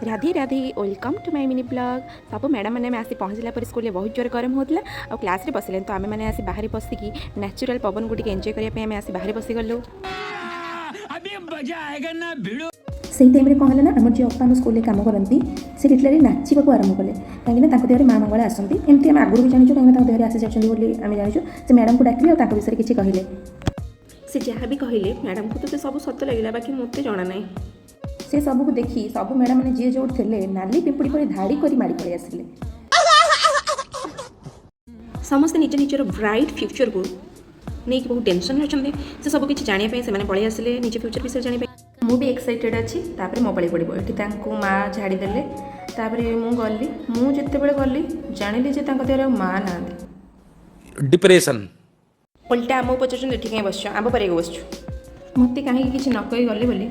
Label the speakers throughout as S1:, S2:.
S1: Radhe Radhe, welcome to my mini vlog। ସବୁ madam ମାନେ ଆମେ ଆସି ପହଞ୍ଚିଲା ପରେ ସ୍କୁଲରେ ବହୁତ ଜୋରେ ଗରମ ହେଉଥିଲା ଆଉ କ୍ଲାସ୍ରେ ବସିଲେନି। ତ ଆମେମାନେ ଆସି ବାହାରେ ବସିକି ନ୍ୟାଚୁରାଲ୍ ପବନକୁ ଟିକେ ଏନ୍ଜୟ କରିବା ପାଇଁ ଆମେ ଆସି ବାହାରେ ବସିଗଲୁ।
S2: अभी मजा आएगा ना भिड़ू।
S1: ସେଇ ଟାଇମ୍ରେ କ'ଣ ହେଲା ନା, ଆମର ଯିଏ ଅପା ଆମ ସ୍କୁଲରେ କାମ କରନ୍ତି, ସେ ଲିଟରାଲି ନାଚିବାକୁ ଆରମ୍ଭ କଲେ, କାହିଁକିନା ତାଙ୍କ ଦେହରେ ମା ମଙ୍ଗଳା ଆସନ୍ତି। ଏମିତି ଆମେ ଆଗରୁ ବି ଜାଣିଛୁ, କାହିଁକିନା ତାଙ୍କ ଦେହରେ ଆସି ଯାଉଛନ୍ତି ବୋଲି ଆମେ ଜାଣିଛୁ। ସେ ମ୍ୟାଡ଼ାମକୁ ଡାକିଲେ ଆଉ ତାଙ୍କ ବିଷୟରେ କିଛି କହିଲେ। ସେ ଯାହା ବି କହିଲେ, ମ୍ୟାଡ଼ାମକୁ ତ ସେ ସବୁ ସତ ଲାଗିଲା, ବାକି ମୋତେ ଜଣା ନାହିଁ। ସେ ସବୁକୁ ଦେଖି ସବୁ ମ୍ୟାଡ଼ାମ୍ ମାନେ ଯିଏ ଯେଉଁଠି ଥିଲେ, ନାଲି ପିମ୍ପୁଡ଼ି ପରି ଧାଡ଼ି କରି ମାଡ଼ି ପଳେଇ ଆସିଲେ। ସମସ୍ତେ ନିଜ ନିଜର ବ୍ରାଇଟ୍ ଫ୍ୟୁଚର୍କୁ ନେଇକି ବହୁତ ଟେନସନ୍ରେ ଅଛନ୍ତି। ସେ ସବୁ କିଛି ଜାଣିବା ପାଇଁ ସେମାନେ ପଳେଇ ଆସିଲେ, ନିଜ ଫ୍ୟୁଚର୍ ବିଷୟରେ ଜାଣିବା ପାଇଁ। ମୁଁ ବି ଏକ୍ସାଇଟେଡ଼୍ ଅଛି। ତାପରେ ମୋ ପାଳି ପଡ଼ିବ। ଏଠି ତାଙ୍କୁ ମା ଝାଡ଼ି ଦେଲେ, ତାପରେ ମୁଁ ଗଲି। ମୁଁ ଯେତେବେଳେ ଗଲି, ଜାଣିଲି ଯେ ତାଙ୍କ ଦେହରେ ଆଉ ମା ନାହାନ୍ତି।
S3: डिप्रेशन।
S1: ଓଲଟା ଆମକୁ ପଚାରୁଛନ୍ତି, ଏଠି କାହିଁ ବସିଛ, ଆମ୍ବ ପାରିବାକୁ ବସିଛୁ? ମୋତେ କାହିଁକି କିଛି ନ କହି ଗଲେ ବୋଲି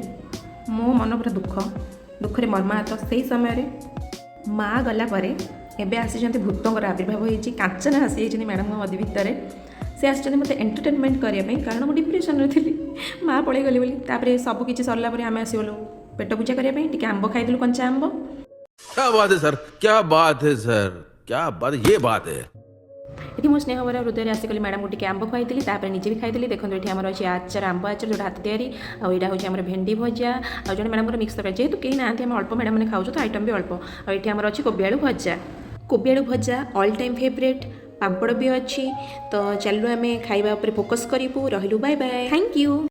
S1: ମୋ ମନ ପୁରା ଦୁଃଖରେ ମର୍ମାହତ। ସେଇ ସମୟରେ ମା ଗଲା ପରେ ଏବେ ଆସିଛନ୍ତି, ଭୂତଙ୍କର ଆବିର୍ଭାବ ହେଇଛି। କାଞ୍ଚନା ଆସିଯାଇଛନ୍ତି ମ୍ୟାଡ଼ାମଙ୍କ ମଧ୍ୟ ଭିତରେ। ସେ ଆସିଛନ୍ତି ମୋତେ ଏଣ୍ଟରଟେନମେଣ୍ଟ କରିବା ପାଇଁ, କାରଣ ମୁଁ ଡିପ୍ରେସନରେ ଥିଲି ମା ପଳେଇଗଲେ ବୋଲି। ତାପରେ ସବୁ କିଛି ସରିଲା ପରେ ଆମେ ଆସିଗଲୁ ପେଟ ପୂଜା କରିବା ପାଇଁ। ଟିକେ ଆମ୍ବ ଖାଇଦେଲୁ, କଞ୍ଚା ଆମ୍ବ।
S4: क्या बात है सर, क्या बात है सर, क्या बात, ये बात है।
S1: ଏଠି ମୁଁ ସ୍ନେହ ଭରା ହୃଦୟରେ ଆସିଗଲି, ମ୍ୟାଡ଼ାମକୁ ଟିକେ ଆମ୍ବ ଖୁଆଇଥିଲି, ତାପରେ ନିଜେ ବି ଖାଇଥିଲି। ଦେଖନ୍ତୁ, ଏଠି ଆମର ଅଛି ଆଚାର, ଆମ୍ବ ଆଚାର ଯେଉଁଟା ହାତ ତିଆରି, ଆଉ ଏଇଟା ହେଉଛି ଆମର ଭେଣ୍ଡି ଭଜା, ଆଉ ଜଣେ ମ୍ୟାଡ଼ାମଙ୍କର ମିକ୍ସ ତରକାରୀ। ଯେହେତୁ କେହି ନାହାନ୍ତି, ଆମେ ଅଳ୍ପ ମ୍ୟାଡ଼ାମ ମାନେ ଖାଉଛୁ, ତ ଆଇଟମ୍ ବି ଅଳ୍ପ। ଆଉ ଏଠି ଆମର ଅଛି କୋବି ଆଳୁ ଭଜା। କୋବି ଆଳୁ ଭଜା ଅଲ୍ ଟାଇମ୍ ଫେଭରେଟ୍। ପାମ୍ପଡ଼ ବି ଅଛି। ତ ଚାଲୁ, ଆମେ ଖାଇବା ଉପରେ ଫୋକସ୍ କରିବୁ। ରହିଲୁ, ବାଏ ବାଏ, thank you.